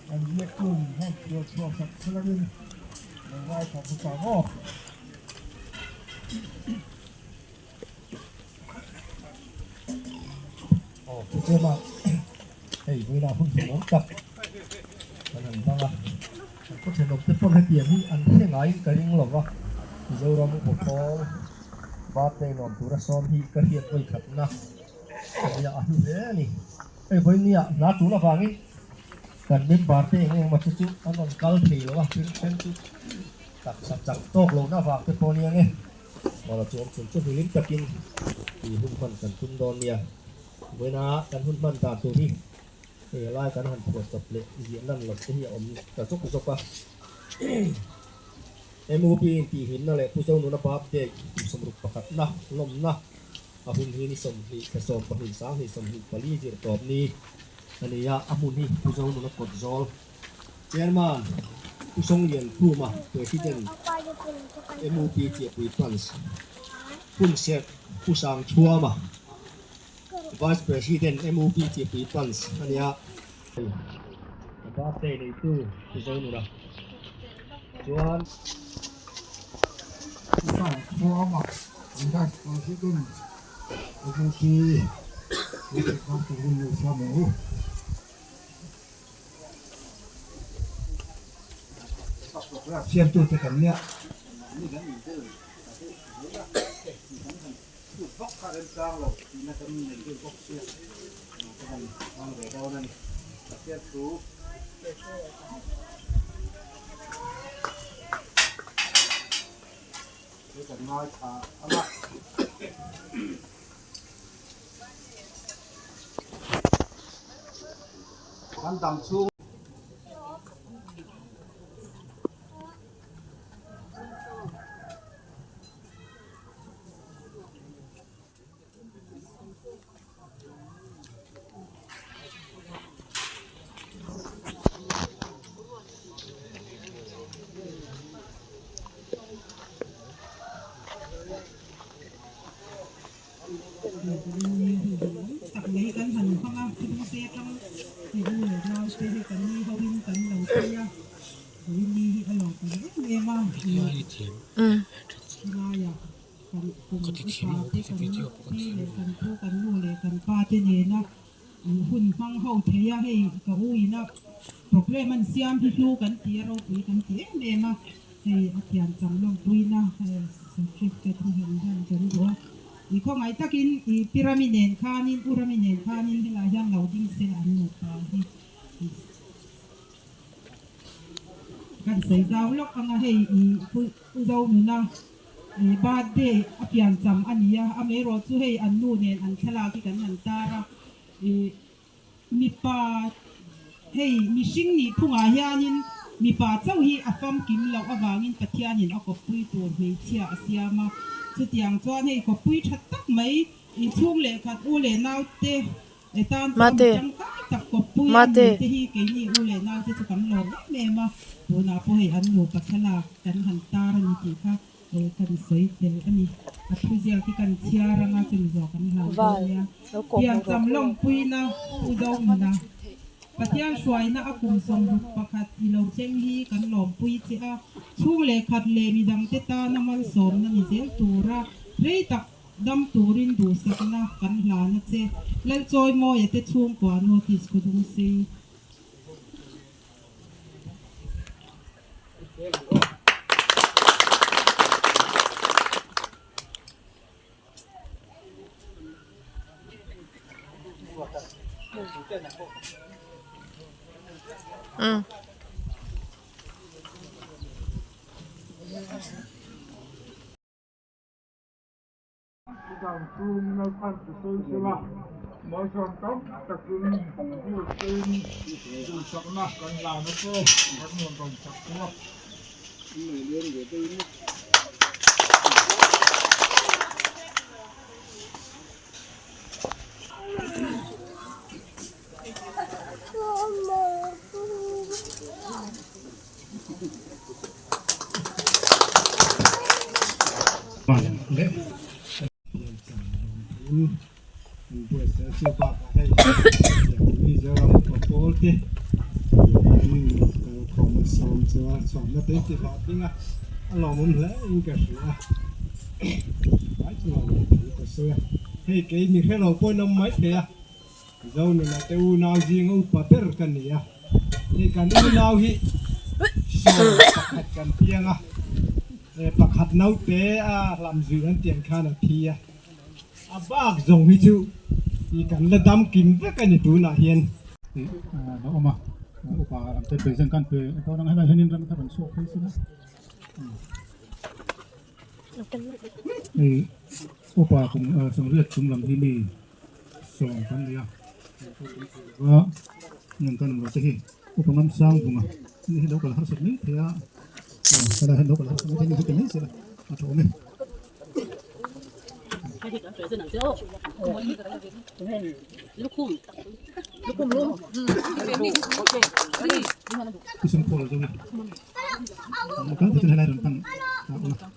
An biaktlung hman sual chhuah sak thlengin lo ngaithla bawk ang aw. Aw tichuan hei vawiinah hun hmuhnawm tak kan han hmang a, kan khaw thenawm te pawn hetiang hi an hre ngaiin ka ring lo va, Mizoram upa pawl birthday nuam tura sawm hi ka hriat vawikhatna a nia a hlu hle a ni. Hei vawinia hna tul avangin kan member te eng eng emaw te chu an rawn kal thei lo a, thil thleng chu taksa chak tawk lohna avang te pawh nia nge mawla chu awm chhun chu hlim takin tih hun hman kan tum dawn nia. Vawiina kan hun hman dan tur hi hei helai kan han phuah chawp leh ziah lan loh te hi a awm ta zawk zawk a. MUP in tihhlimna leh Pu Zonuna birthday kum 61na lawmna A hun hi ni 20 thla 12 sang 24 zir tawp ni a ni a, a hmun hi Pu Zonuna kawt zawl Chairman Pu Songlian Khuma, President MUP Chiahpui Branch Hunserh Pu Sangchhuama, Vice President MUP Chiahpui Branch a ni a. A birthday neitu Pu Zonuna chuan. Pu Sangchhuama. Vice President MUP Pu Sangchhuama lo siam ang u. Siamtute kan nia. Tak mai kan han hmang a, thuthlung te atang hei u leh nau te hi kan ni ho in kan lo phei a, Ruini hi a lo tam em em a, helaiah kan kum upa te kan pi leh kan pu kan nu leh kan pa te nena hun hmang ho thei a, hei ka u ina problem an siam hi hlu kan ti a, ropui kan ti em em a, hei a thian chang lawmpuina certificate hi han hlan kan duh a, i khawngaih takin i pi Rami nen khanin u Rami nen khanin helai hian lo ding sela an nupa hi. Kan sawi zau lawk anga hei i Pu Zonuna birthday a piancham a ni a, amaherawh chu hei an nu nen an thlalak hi kan han tar a, ih mipa hei mihring nih phungah hianin mipa chauh hi a famkim loh avangin Pathianin a kawppui tur hmeichhia a siam a, chutiang chuan hei kawppui tha tak mai inchhung leh khat u leh naute Mate Mate. Val lo kawh hmuh rawh. Pathian hruaina a kum 61 i lo thleng hi kan lawmpui che a, chhung leh khat leh midangte tana malsawmna ni zel tura rei tak Dam turin duhsakna kan hlan a che. Lalchawimawia te chhungkua notice khaw dung sei. Malsawm tam takin biakin duhsakna kan la na che kan rawn rawn sak chu a. Hei kei mi hrelo pawhin awm mai thei a. Zonuna te unau zinga upa ber ka ni a, hei kan unau hi sawm pakhat kan piang a, pakhat naute a hlam zui an tih ang khan a thi a, a bak zawng hi chu i kan la dam kim vek a ni tunah hian. Tih a awm a, upa lam te present kan pe dawn ang helai hianin ram thar an chhuak phei sin a. Hei upa kum sawmriat chung lam hi mi sawm kan nei a a ngan kan awm lo te hi upa ngam sang bunga ni hi lo kal harsat mai thei a helai hian lo kal harsat mai thei a ni hi ti mai se la a tha awm e. Isum khawl zo ni kan thei chuan helai rawn pan ta awm a.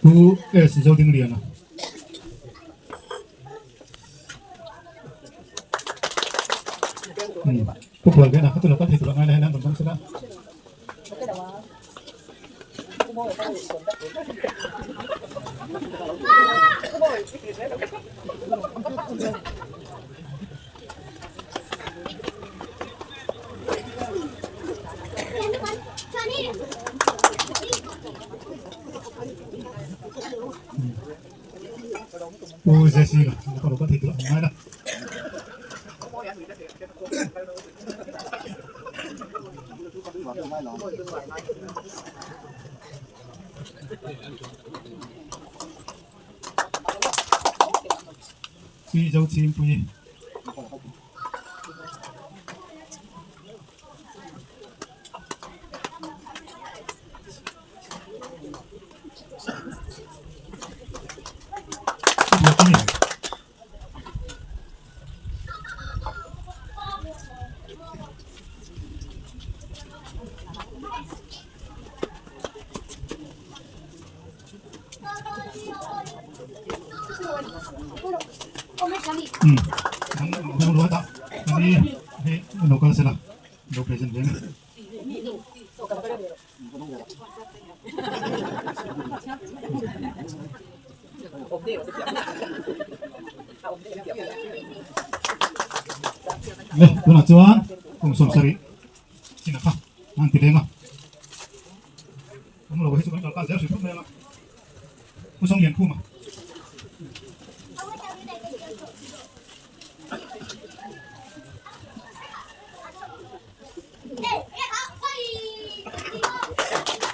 Pu S Zodingliana. Pu Khualvena kha chu lo kal thei tur a ngai la helai an rawn dawng sela. Pu Jesse la lo kal thei tur a ngai la. Pi Zo Chhingpui. Local sela lo present ve Le tunah chuan kum sawmsarih chin a kha an ti leng a awm lo hi chu kan kalkal zel hrim hrim mai ang a Pu Sawmliankhuma.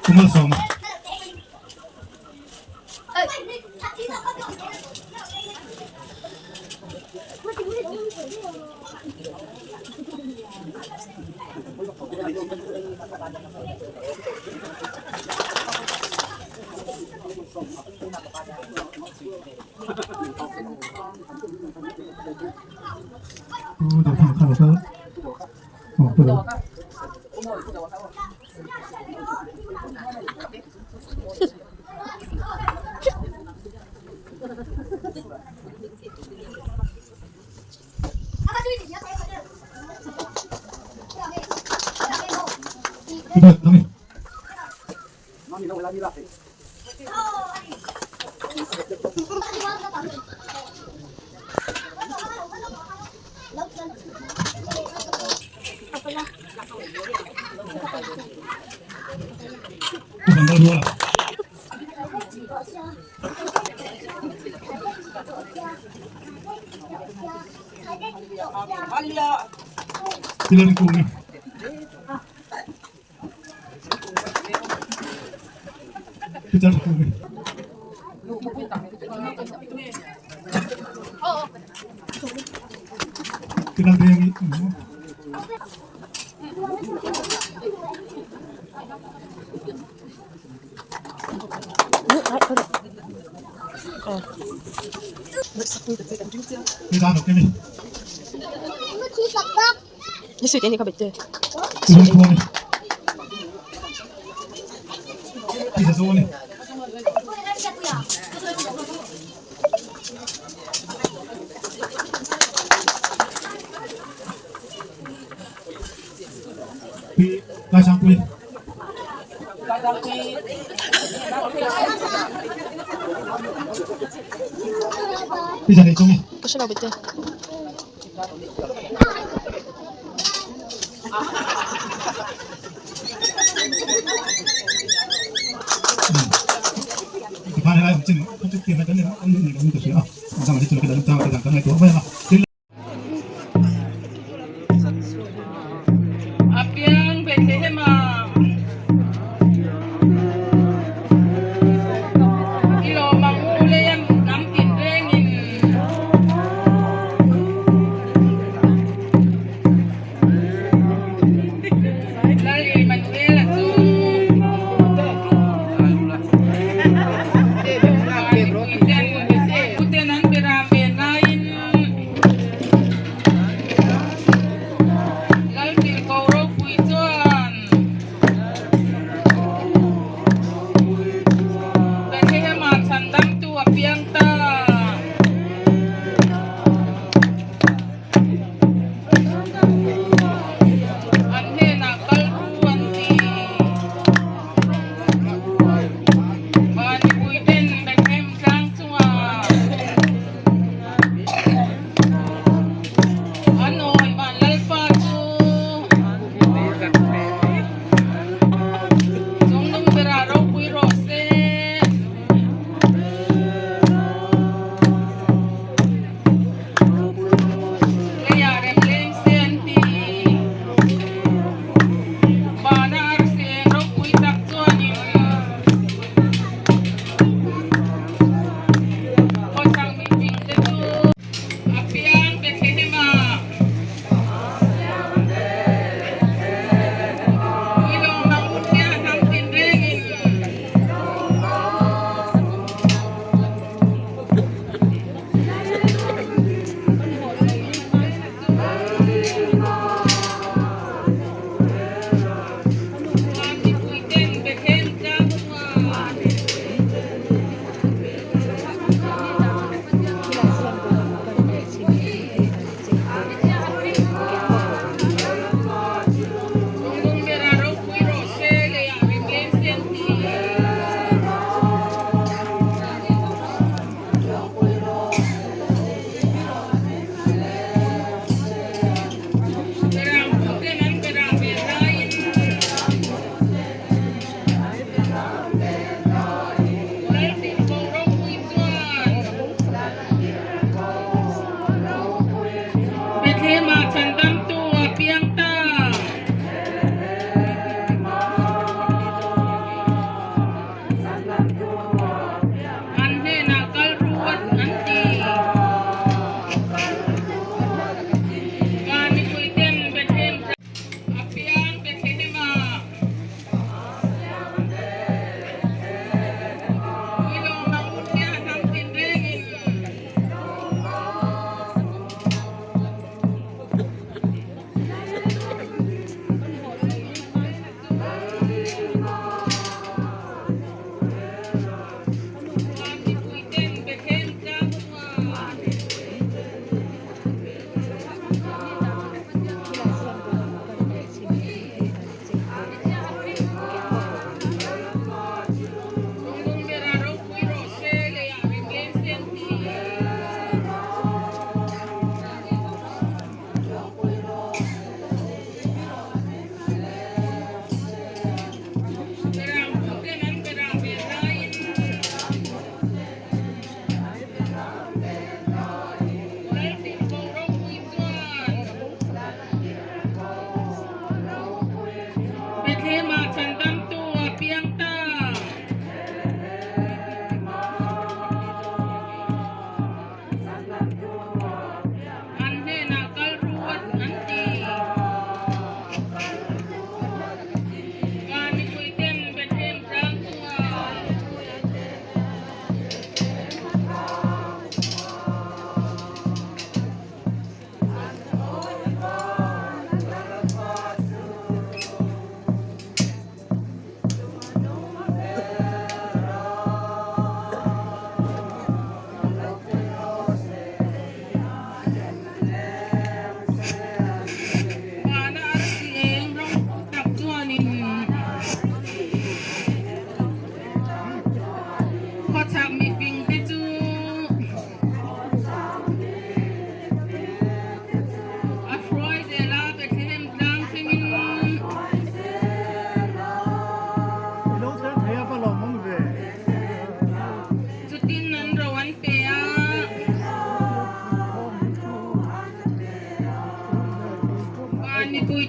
Pu Malsawma. Pu Dawthanga kha lo kal aw Pu Do. Pu Do nami. Pu Vanlal Ruala. Pilalkungi. Pilalkungi. Pilaldengi. Apiang Bethlehem-a i lawm ang u lei a hnam tin rengin. Lal Immanuel-a chu Uten an bera ven laiin Laltirhkoh ropui chuan.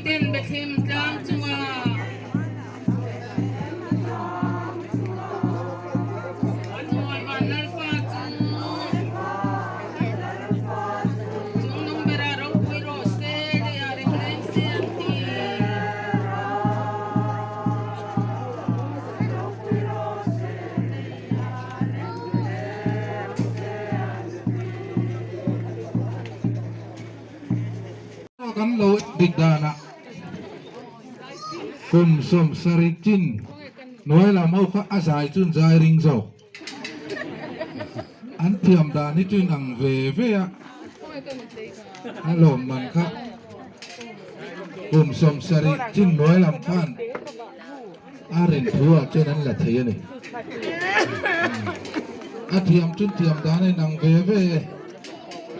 ten Bethlehem tlang chungah. An mawi van Lalpa chu chungnung berah ropui rawh se, leiah reng reng se an ti. Kan lo dik danah kum 70 chin hnuai lam ho kha a zai chun zai ring zawk. An thiam dan hi chu inang ve ve a, a lawmman kha kum 70 chin hnuai lam khan a rin thu ah chuan an la thei a ni. A thiam chun thiam dan a inang ve ve e.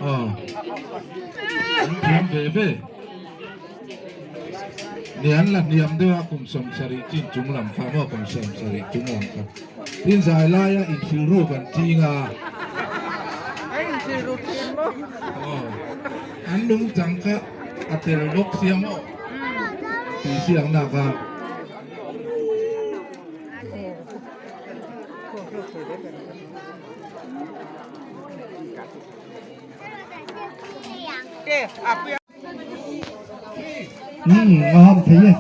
Aw an thiam ve ve. Ni an la hniam deuh a kum 70 chin chung lam kha maw kum 70 chung lam kha. Tin zai laia inhrilh ruk an ching a. Aw an nungchang kha a tel bawk sia maw tih siakna kha. Um a ham thei e.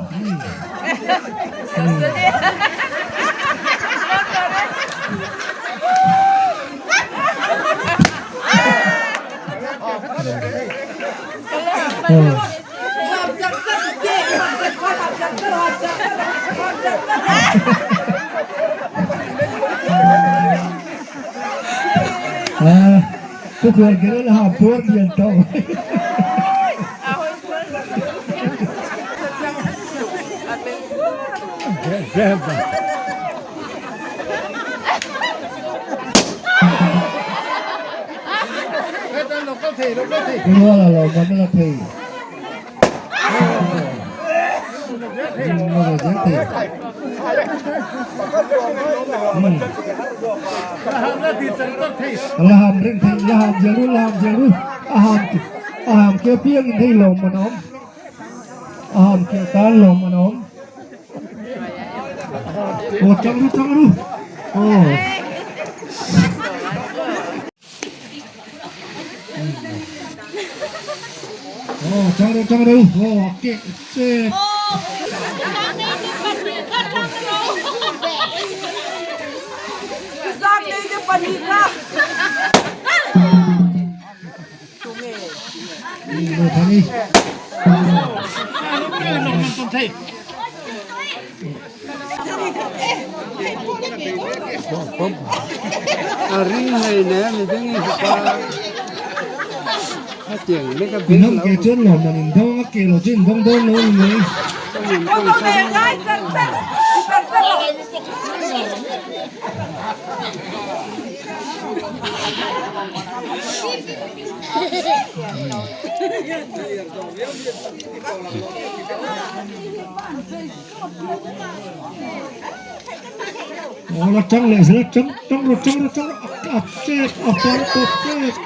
Pu Khual kher la ham puar lian tawh mai. Ruala lo man la thei. La ham reng thei la ham zel ru la ham zel ru a ham a ham ke piang in hei lawm an awm a ham ke tan lawm an awm aw tang ru tang ru aw. Aw chang ro chang ro aw a keh che. Thani. Nang ke chuan lawm man in dawng a ke lo chu in dawng dawn lo ni mai. Aw la tang leh zel a tang tang rawh tang rawh tang rawh a chet a par tawp chet.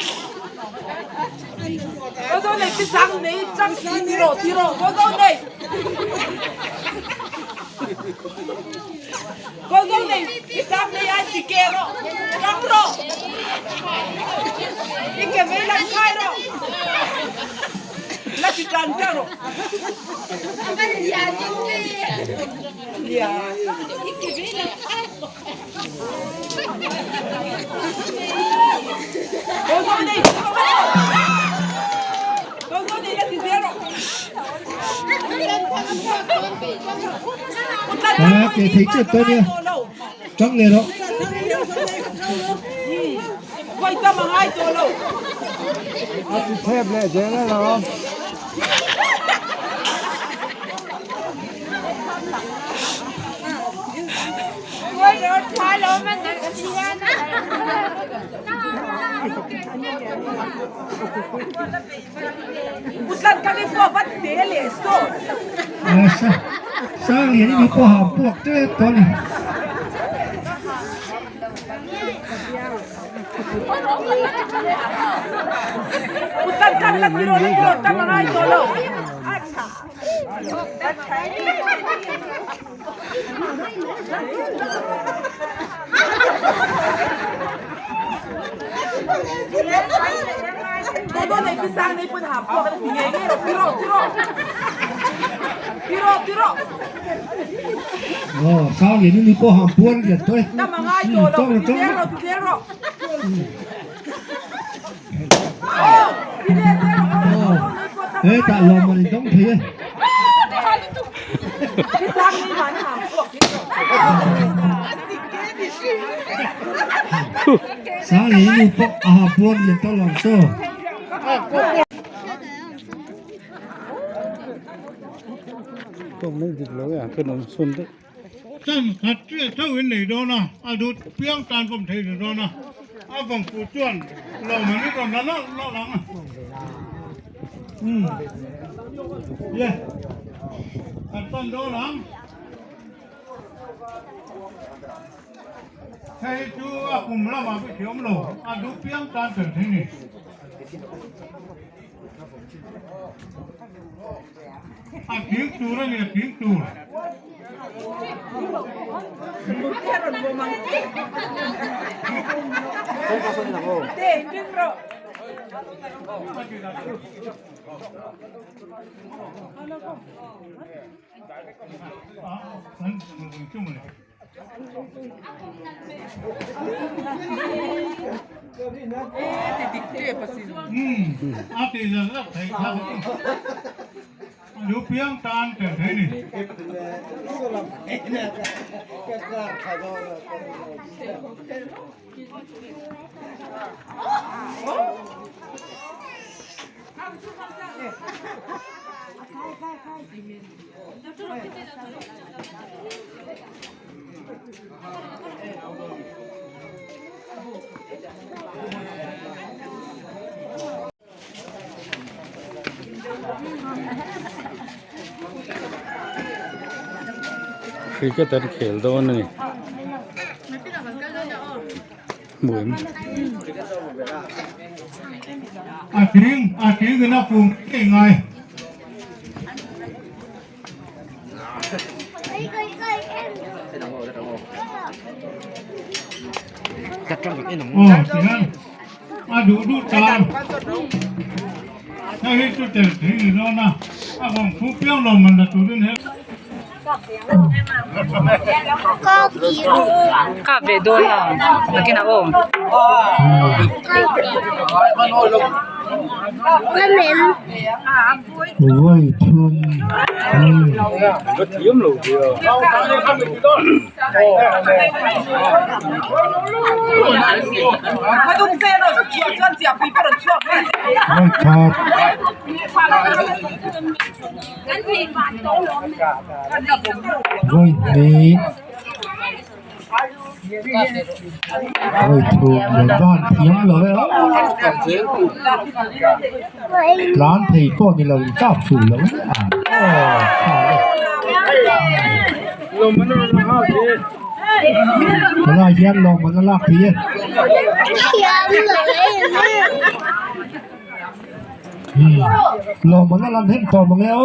À, kể thấy chết tôi nha. Trắng này đó. Sang lian hi mi pawh ham puak tep tawh a ni. Aw sang in ni pawh ham puar lian tawh e. Tawng rawh tawng rawh. Aw hetah lawmman in dawng thei e. Sang in ni pawh a ham puar lian tawh lawm chaw. Chan khat chiah chauh in nei dawn a, a dut piang tan pawm thei ni dawn a, a vawng fuh chuan lawm an rawn la lawlh lawlh ang a. Umm ye kan pan dawn ang. Hei chu a kum lamah pawh thiam lo, a duh piang tan tel thei ni. A thing tur a ni, a thing tur. A ti zat zat thei kha lu piang tan tel thei ni. Cricket an khel dawn a ni hmu em. A thing a thing in a pum ngei ngai. Aw tihian a duh duh tan hei hi chu tel thei ni dawn a a vawng thu piang lo man la turin he Kap ve dawn a nakinah aw. Vawi thum Vawi khat. Vawi hnih. Vawi thum leh ban thiam lo e aw. Tlan thei pawh ni lo in kap fuh lo nia aw tha e. Tunah hian lawmman a lak thei e. Lawmman a lan hem tawh mang e aw.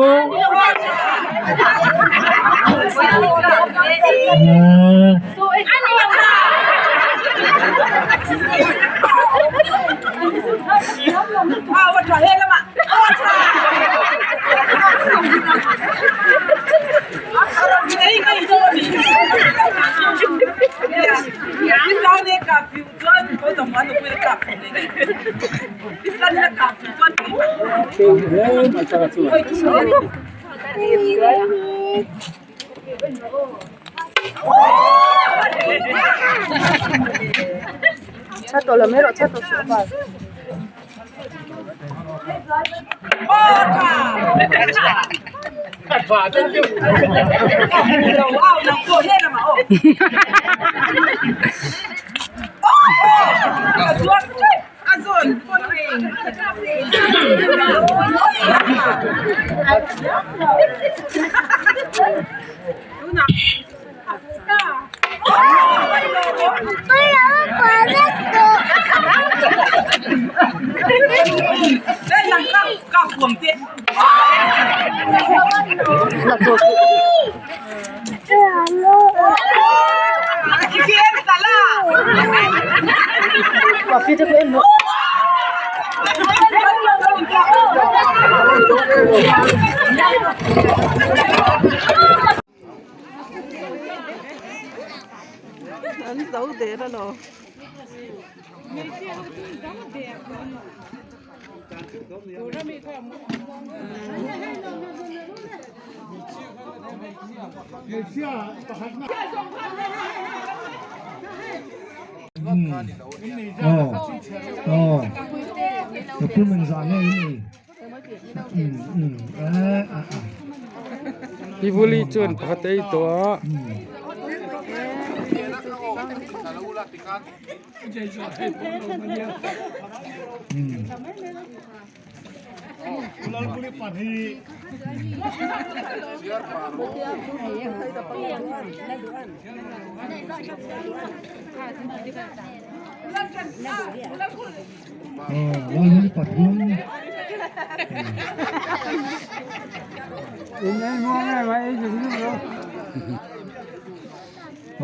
Pi Vuli chuan pakhat ei tawh a.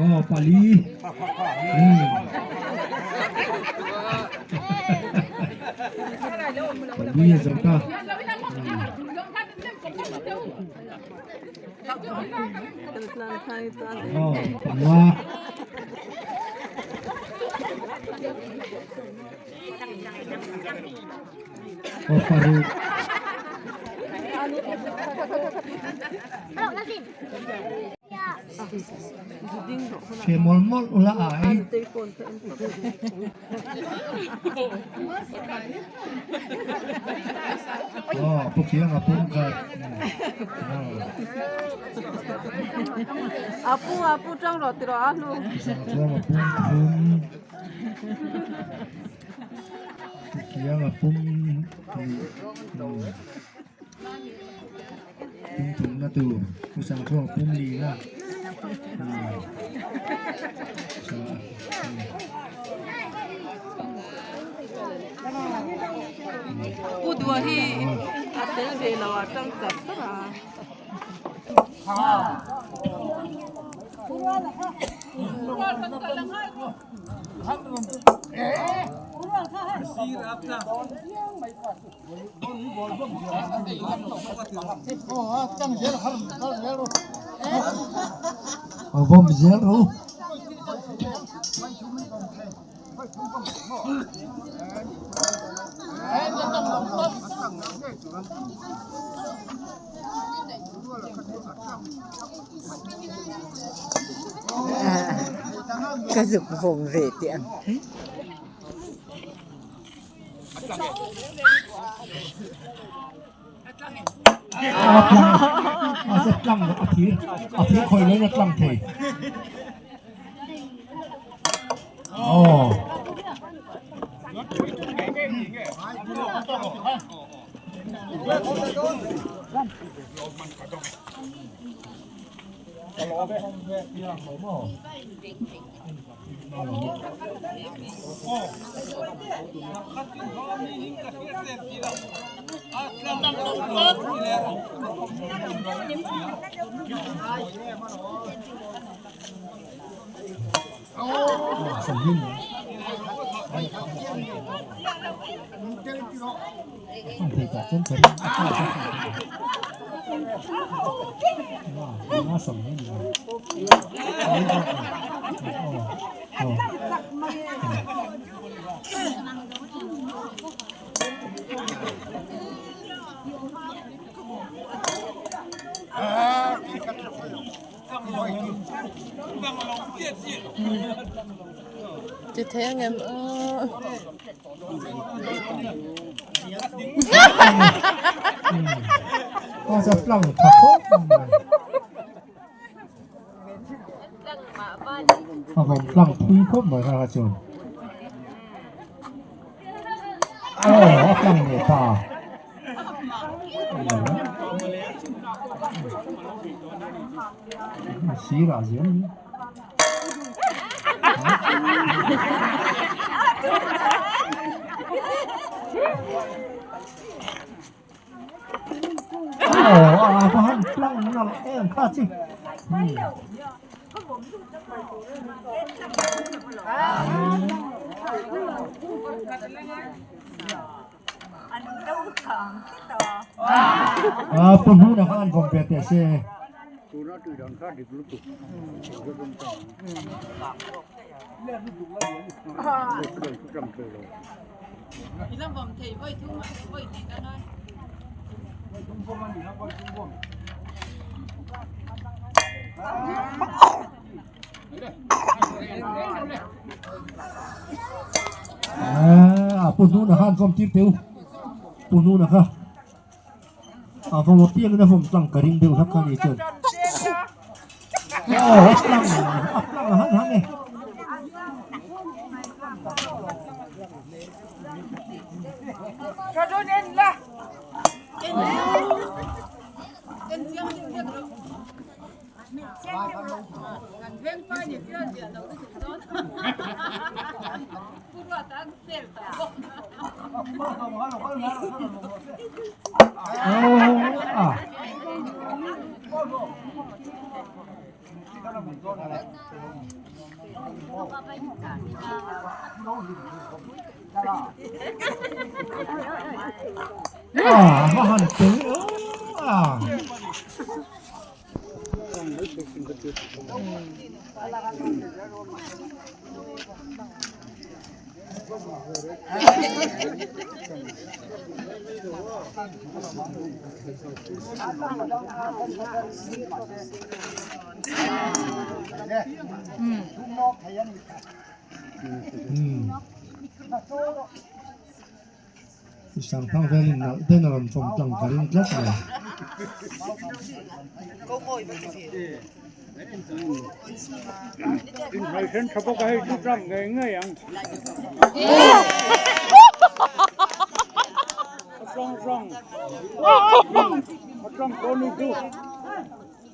Aw pali pali a zo ta aw panga aw paruk. Che mawlh mawlh ula ai. Aw pu Kianga pum khat. Apu apu tang rawh ti rawh a hnu. Sangchuanga pum thum. Pu Kianga pum hnih. Pum thumna tur pu Sangthuang pum lina Pu Dua hi a tel ve lo a tang char char a. Bawm zel ro. Ka zuk vawm ve teh ang. A se tlang a thir a thir khawi lo in a tlang thei aw. Ti thei ang em aw. A za tlang tha khawp mai. A vawm tlang phui khawp mai kha kha chuan. Aw a tlang leh ta. Sirah zel. Aw a va han tlang nalh em kha chi. A pu hnuna khan vawm ve teh se. A pu hnuna khan vawm tir teu pu hnuna kha a vawm apiangin a vawm tlang ka ring deuh hlak a ni chuan aw a tlang a tlang a han han e. A va han tel a. Sangthang velin nalh den a rawn fawm tlang ka ring tlat mai.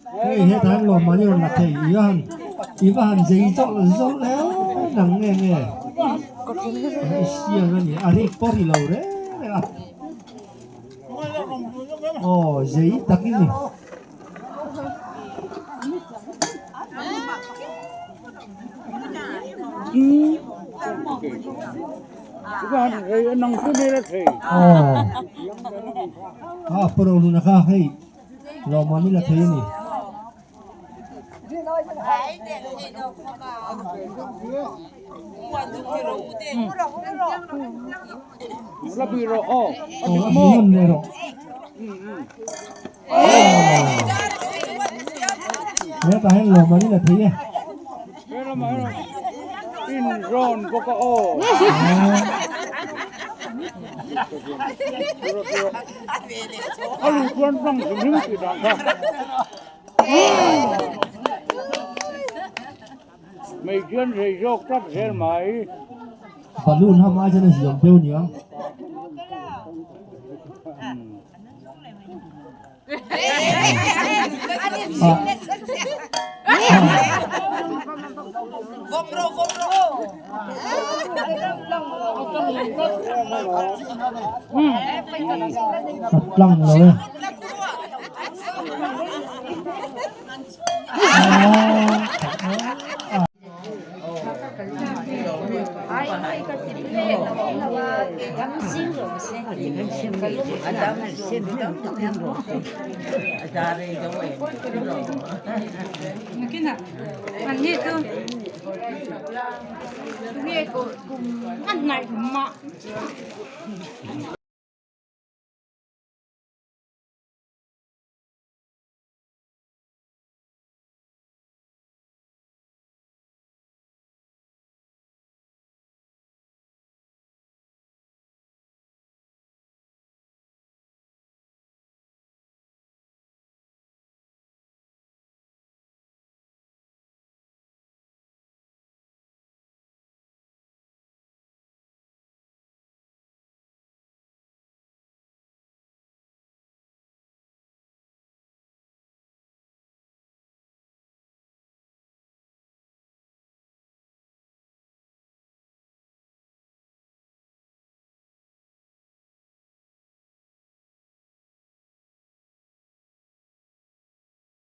Hei hetah hian lawmman i rawn la thei i va han i va han zei zawk zawk leh nang nge nge i siam a ni a rik pawh ri lo reng reng a aw zei tak i ni. Aw a pawh ro kha hei. Lawmman i la thei a ni. Aw a hmuhnawm leh rawh. Hetah hian lawmman i la thei e. Balloon ham ai chuan a ziam deuh aniang. A tlang lo e.